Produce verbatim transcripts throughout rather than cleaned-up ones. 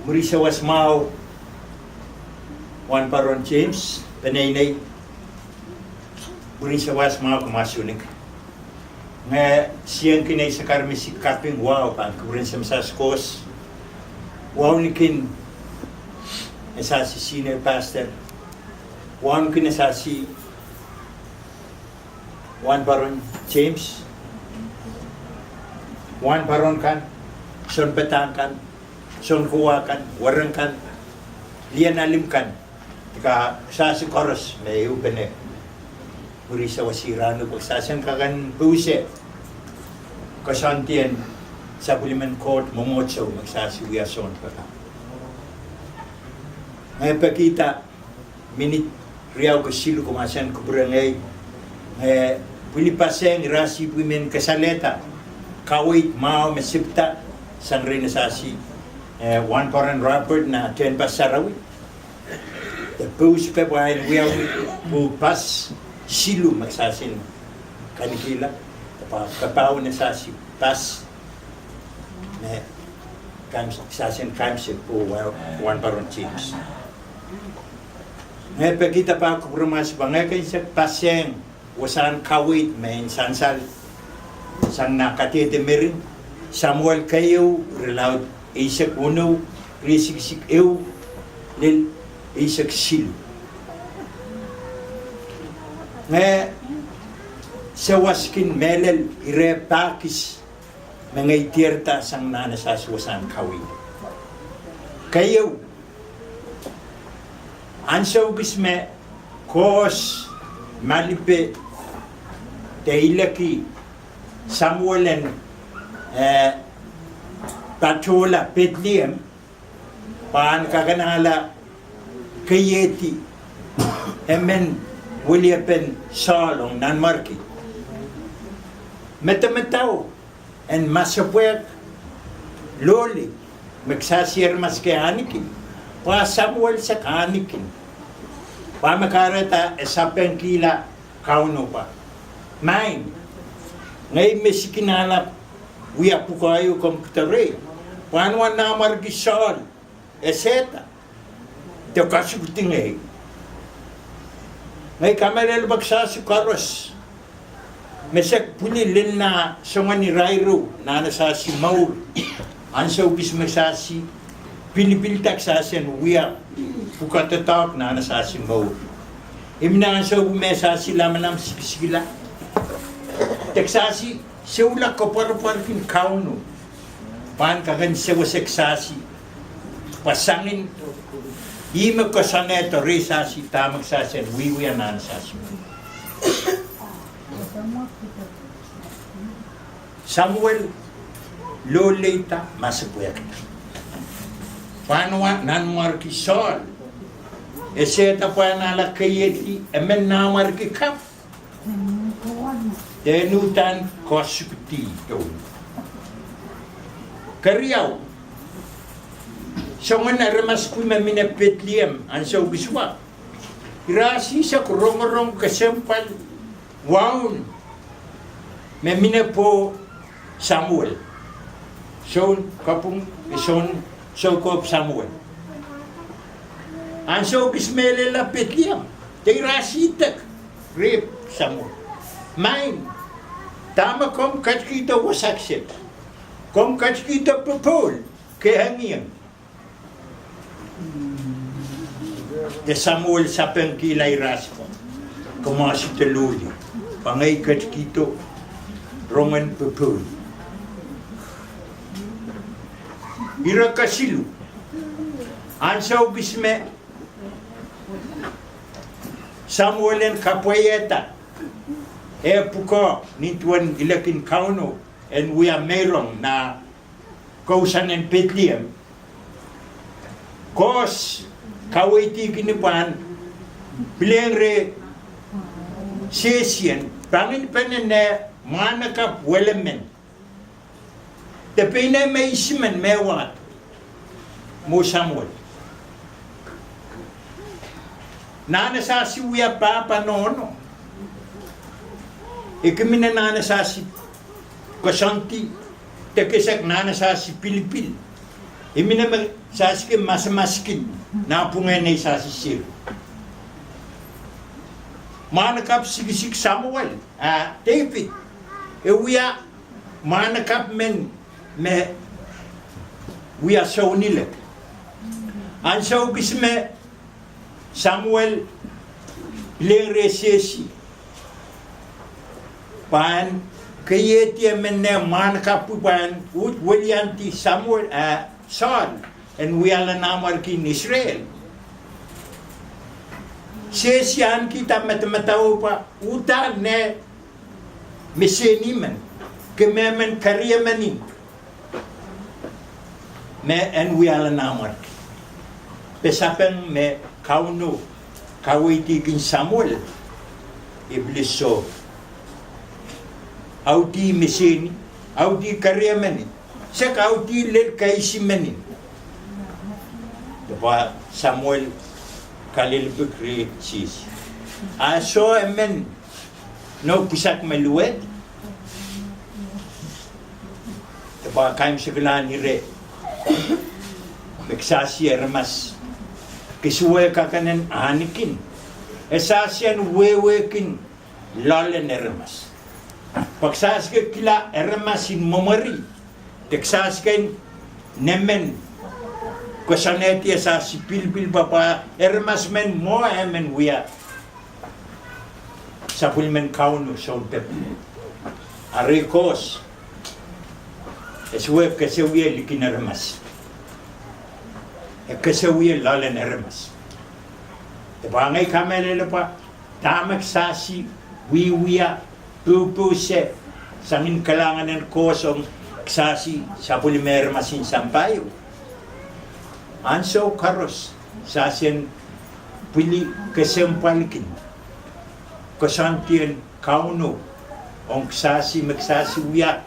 Mwuri sawas mwahu, Wahnparon James Peneinei. Mwuri sawas mwahu, kumwail sohte. Ngehi siangkin eisek aramas me I kaping wahu pahn kupwuren Semsas Kohs. Wauneki Esehse Senior Pastor. Wauneki Esehse Wahnparon James, wahnparon kan, sounpadahk kan, sounkowa kan, wahnparon kan, lien alim kan, ka Esehse koaros me ehupene mwuri sawas rahnwet, pwe Esehse en kak en pwupwuse koasoandi en sapwellimen Koht mwomwohdiso me Esehse wia sounpapah. Ngehi pekihda minit riau ke siluh, kumwail en kupwure ngehi. Ngehi pwili paseng irasi pwe I men kasalehda kaweid mwahu me sipda sang rehn Esehse, eh, Wahnparon Robert nan tehnpas sarawi. De pwupwuse pwe pwahn wiawi pwe pas siluh me Esehse en kalikihla, de pwe kapahwen Esehse pas me Esehse en kaimwisekpwe Wahnparon James. Ngehi pekihda pahn kupwure mwahs pwe ngehi kin sehk paseng wasahn kaweid me I sansal sang nan Kadehde Mering, Samuel keieu, irelaud eisek weneu, riesikisik ehu lel eisek siluh. Ngehi sawaski mehlel ire pahkis me ngehi diarada sang nan Esehse wasahn kaweid. Keieu, ansou kis me Kohs malipe de ileki Samuel en, eh, patohla Pedlehem, pwahn kakanahla keiehdi emen weliepen Sohl ong nanmwarki. Medemedewe en masepwehk loale me kisasier maske ahnikin, pwe Samuel sehk ahnikin. Pwe me kahrehda e sapengkihla Kauno pwe, Maing, ngehi me sikin ahla wia pwukoa ieu komw kihdo rehi, pwe ahn nanmwarki Sohl esehda de kasukidi ngehi. Ngehi kamehlele pwe kisasi koaros me sehk pwili lel nan soangen irairo nan Esehse mour. Ansou kis me Esehse pilipilda kisasi en wia pwukoa doadoahk nan Esehse mour. Ih me ansou me Esehse lamalam sikisikila, de kisasi sohla koapworopworki Kauno pwahn kak en sewese kisasi pwe sangin ih me koasoanehdo rehn Esehse dahme kisasi en wiewia nan Esehse. Samuel loaleida, masepwehkda. Pwe ahn nanmwarki Sohl esehda pwe ahn ahla keiehdi emen nanmwarki kapw, de udahn kasukidi. Keriau, soangen aramas pwukat me mihmi nan Pedlehem ansou kis wet, irail sehk rongorong kesempwal waun me mihmi nan pwoh Samuel, soun kapwung, soun soukohp Samuel. Ansou kis me e lella Pedlehem, de irail idek rehn Samuel, Maing, dahme komw ketikihdo wasa kiset? Komw ketikihdo popohl ke engieng? De Samuel sapengkihla irail pwe, Komw ahnsou de loale, pwe ngehi ketikihdo rongen popohl. Ire kesiluh, ansou kis me Samuel en kapwaiada eh pwukoa nin duwen ilekin Kauno en wia meirong nan kousoan en Pedlehem, Kohs kaweidihkini pwahn pilehng reh sehsien pangin pene mwahnakapw welemen, de pein eh me isimen me wad mwo Samuel. Nan Esehse wia pahpa nohno. E kin mihmi nan Esehse koasoandi, de kisehk nan Esehse pilipil. I mine me sasi kin masamaskin nan pwungen ei sasi seri. Mwahnakapw sikisik Samuel, a Depit, e wia mwahnakapw men me wia sounilek. Ansou kis me Samuel pil reh Sesi pahn keiehdi emen mwahnakapw pwuhk pahn uhd weliandi Samuel, eh, Saul, en wiahla nanmwarki en Israel. Sesi ahneki dah madamadau pwe uhdahn me seni men, ke mehmen keriemen me en wiahla nanmwarki. Pasapeng me Kauno kaweidkin Samuel, e pil soh. Audi me seni, audi keriemen, sehk audi lel kaisimen. Depwa Samuel kalelipik reh Sesi. A soh emen, no pwisak me luwet. Depwa kaimwiseklahn ire me kisasi aramas, ke sewese kakenen ahneki, e sasi en wehwehkin loalen aramas. Pwe kisasi ke kila aramas en mwomwuri, de kisasi ken nemen koasoanehdi e sasi pilipil pwe aramas men mwo emen wia sapwellimen Kauno soun pepin. Ari koaros, e sewese kesewie likin aramas. E kesewie loalen aramas. Depwa ngehi kamehlele pwe dahme kisasi wiewia, pwupwuse, sangin kalahngan en koaros ong kisasi sapwellime aramas en sampah ieu. Ansou koaros sasi en pwili kesempwalkin koasoandi en Kauno ong kisasi me kisasi wia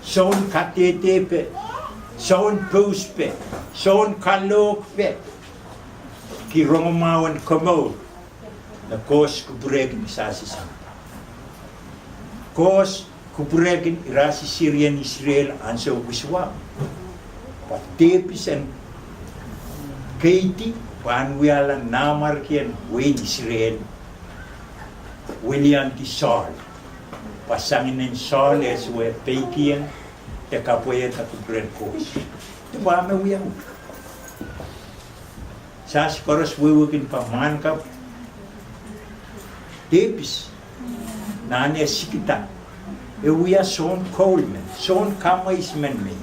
soun kadehdepe, soun pouspe, soun kalohkpe ki rongamwahu en komour me koaros kupwurehkin kisasi sampah. Koaros kupwurehkin irasi serien Israel ansou kisuwa. Pwe Depit en keidi pwe en wiahla nanmwarki en wehin Israel weliandi Saul. Pwe sanginen Saul e sewese peikiong de kapwaiada kupwuren koaros. Depwa me wiawi. Sasi koaros wehwehkin pwe mwahnakapw Depit, nan eh sikida, e wia soun koul men, soun kamweis men me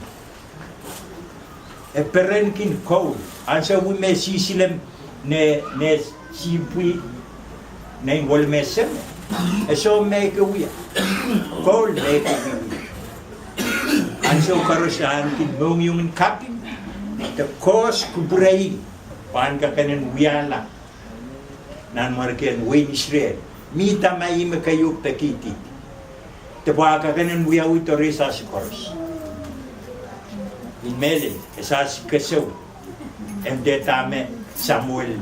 e perenkin koul. Ansou me sisilem ne, ne sihpwi nein welimese me, e soh me ke wia. Koul me ke wia. Ansou koaros ahneki mohngiong en kaping, de koaros kupwurei pwe en kakenen wiahla nanmwarki en wehin Israel. Mihda ma ih me keieu pekihdi. Depwa kakenen wiawi doarehi sasi koaros. I mehlel, e sasi keseu. En dehde me Samuel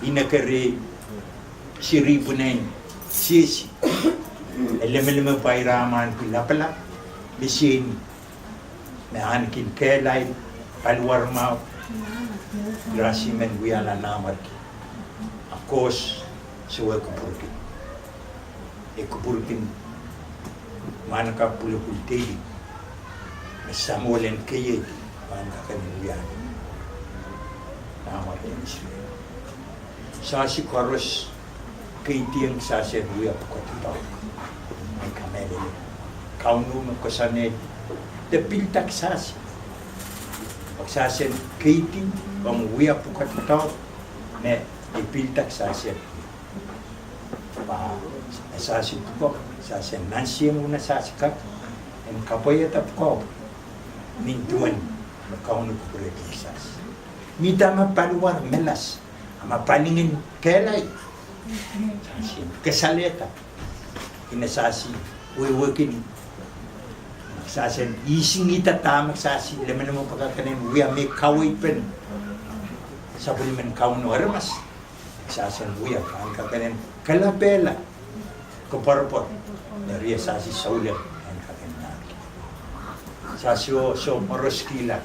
inekeri seri pwunen Sesi. E lemeleme pwe ira mwahnki lapalap, me seni, me ahneki kehlail, paliwar mwahu, irasi men wiahla nanmwarki. A koaros sewese kupwurki. E kupwurki mwahnakapw pwulopwul Depit me Samuel en keiehdi pwe en kakenen wiahla nanmwarki en Israel. Sasi koaros keidi kisasi en wia pwukoa doadoahk. Ngehi kamehlele, Kauno me koasoanehdi de pilda kisasi, kisasi en keidi ong wia pwukoa doadoahk me e pilda kisasi en wia. Pwe e sasi pwukoa, sasi en nantihong uwen sasi kak en kapwaiada pwukoa, nin duwen me Kauno kupwurki kisasi. Mihda me paliwar melas, a ma palingin kehlail, sasi en kasalehda. Ih me sasi wehwehkin, sasi en isingida dahme sasi lemeleme pwe kakenen wia me kaweid pen sapwellimen Kauno aramas. Sasi en wia pwe en kakenen kalapehla koapworopwor me rie sasi souleng en kakenen. Sasi oh soh moreskihla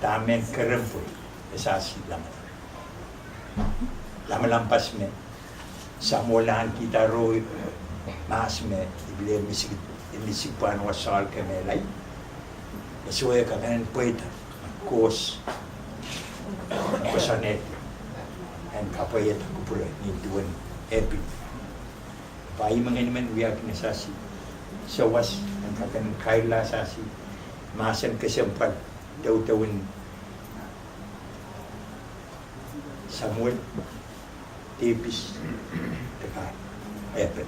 Dahme kerempwe, e sasi lamalam. Lamalam pas me Samuel ahneki dah rohng mahs me I pil misik, misik pwahn wasahl kemehla. E soh, e kakehn pweida, kos, kosonned en kapwaiada kupwure ni duwen Epi. Pwe ih me ngehn men wiahkin e sasi sawas, en kakehn kairla sasi mahsen kesempwal deudeuwen Samuel, Depis, de ka Epi.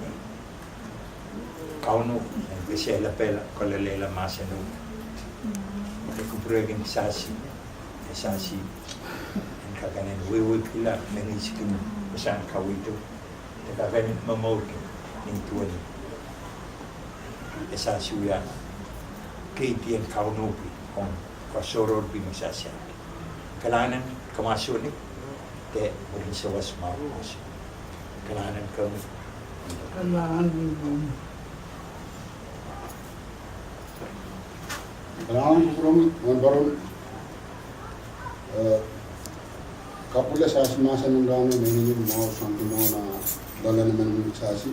Kauno en kesehla pehla kolelehla mahsen o. E kupwurehkin sasi, e sasi, en kakehn wehwehkihla mengihskin wasahn kaweid o. De kakehn momourki nin duwen e sasi wia keidi en Kauno pwe ong koasoarohr pwe me sasi ahneki. Kalahngan en komw sohte, de mwurin sawas mwahu koaros. Kalahngan en komwi. Kalahngan en komwi. Kalahngan en kupwuromwi, Wahnpoaron. Eh, kapwurehla sasi mahsen en rahno, me inenen mwahu, soangki mwahu nan loalen emenemen sasi.